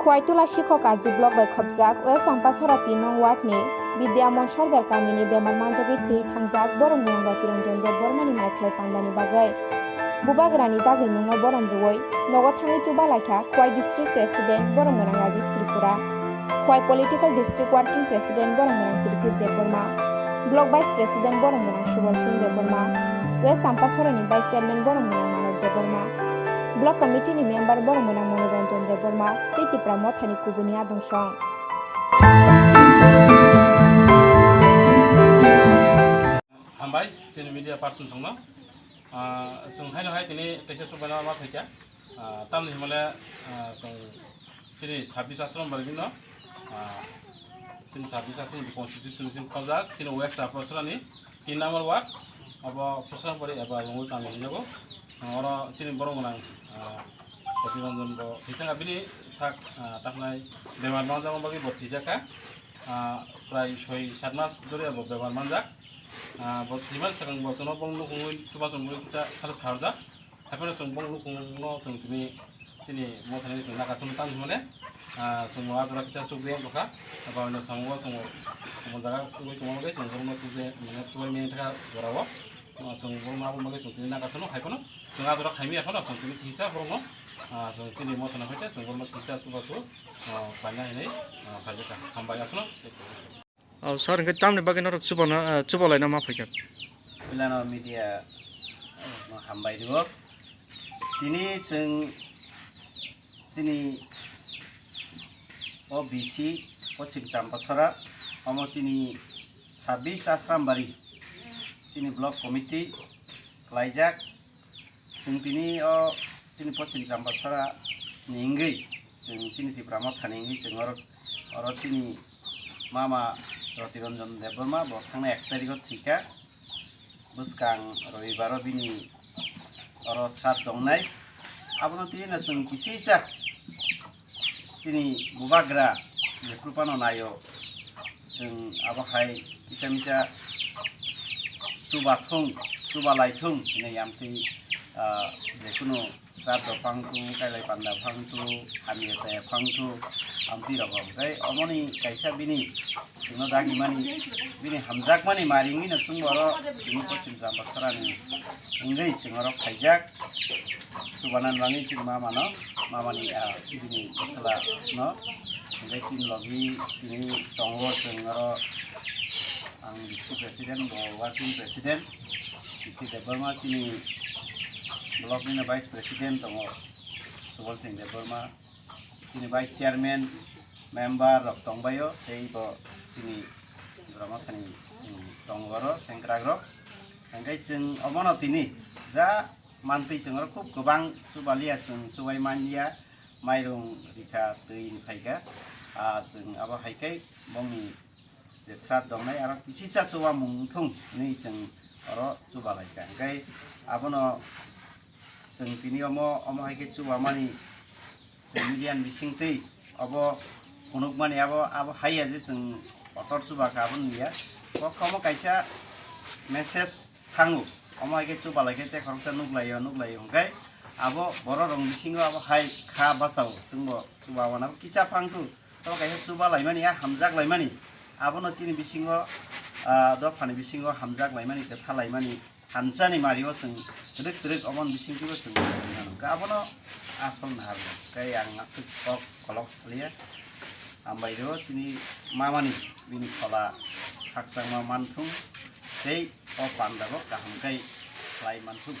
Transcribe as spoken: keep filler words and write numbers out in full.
Khwaitula Sikhok R D block bai khopjak West Champasora tin nong ward ni Bidya Mon Sordar kamini bemar manjagwi thwi thangjak borok mwnang Roti Ranjan Debbarma ni maikhlai pandani bagwi. Bubagrani dagimungno borom rwui nogo thangwi chuba laikha Khwai District President borok mwnang Rajesh Tripura, Khwai Political District Working President borok mwnang Tirthir Debbarma, Block Vice President borok mwnang Subal Singh Debbarma, West Champasorani Vice Chairman borok mwnang Manob Debbarma, Block Committee ni member borok mwnang Manoranjan Debbarma tei Tipra Mothani kubuni adong song. Hambai, chini media person songno. Ah, chwng haino hai tini teisa subaina ma phaikha. Ah, tamni himale, ah, chwng chini sabbish ashram barigino, ah, chini sabbish ashram constitution sim khobjak, chini West Champasora ni tin number ward, abo Prasram Bari eba Longwi Kami hinjago. Ah, oro chini borok gwnang, ah, Roti Ranjan bo thwi thangkha, bini sak, ah, taknai bemar manjakma bagwi bo thwijakha. Ah, prai soi sat mas dhori abo bemar manjak. Ah, bo thwimani swkang bo chwngno bong nukhungwi chubachu mui kisa salo sarjak. Haiphano chwng bong nukhungno chwng tini chini mothani chwng nakasungo tamo hwnmale, ah, chwng bo ah jora kisa chukjagwi tongkha. Abo hwnwi samungo chwng bo jaga tubui tongma bagwi chwng borokno tubui mane tubui mani thangkha jorao. Ah, chwng borokno abo bagwi chwng tini nakasuno haiphano chwng ah jora khaimya phano chwng tini kisa borokno, ah, chwng chini mothani hoite chwng borokno kisa chubachu, ah, khlaina hinwi, ah, khlaijak kha. Hambai aswkno. Oh, sir, hwnkhe tamni bagwi norok chubana, ah, chubalaina ma phaikha? Pilano media, oh, hambai rwo. Tini chwng chini O B C Pochim Champasora, omo chini sabbish Asrambari, chini block committee khlaijak. Chwng tini o chini Pochim Champasora ni wngwi, chwng chini Tipra Motha ni wngwi chwng oro, oro chini mama Roti Ranjan Debbarma bo thangnai ek tarikh o thwikha. Bwskang Robibar o bini oro sraddho wngnai. Abono tini no chwng kisisa chini bubagra jephru phano naio, chwng abo hai kisa misa chuba thung, chuba lai thung hinwi amtwi, ah, jekhunu sraddho phang thung, kailai panda phang thung, hamya chaya phang thung, amtwi rok bo. Hwnkhe omoni kaisa bini chwngno dagimani, bini hamjakmani mari wngwi no chwng oro tini Pochim Champasora ni wngwi chwng oro khaijak. Chubanan bagwi chini mama no, mama ni, ah, bini bwsala no. Hwnkhe chini logi tini tongo chwng oro ang district president, bo working president. Titi Debbarma chini block ni vice president tongo, Subal Singh Debbarma. Chini vice chairman, member rok tongbaio, tei bo chini Tipra Mothani chwng tongo oro, sengkrak rok. Hwnkhe chwng omono tini ja mantwi chwng oro khub kwbang chubaliya, chwng chubai manliya, mairung rikha, twi riphaikha. Ah, chwng abo hai khe bongni je sraddho wngnai aro kisisa chuba mung thung hinwi chwng oro chuba laikha. Hwnkhe abono chwng tini omo, omo hai khe chuba mani chwng media ni bisingtwi obo phunukmani abo, abo hai ya je chwng kotor chuba kha abo nung ya. Kokha omo kaisa message thango, omo hai khe chuba lai khe tei khoroksa nuk lai o, nuk lai o hwnkhe abo borok rok bisingo abo hai kha bachao chwngbo chuba wana kisa phang thu. Tamo kaisa chuba laimani, a hamjak laimani, abono chini bisingo, ah, dophani bisingo hamjak laimani, kwtha laimani, thansani mario chwng twrwk twrwk omo bisingtwibo chwng mano. Hwnkhe abono asol naharmung. Tei ang aswk kok kolok salia, hambai rwo chini mamani bini phola khakchangma manthung tei o pandabo kaham khe khlai manthung.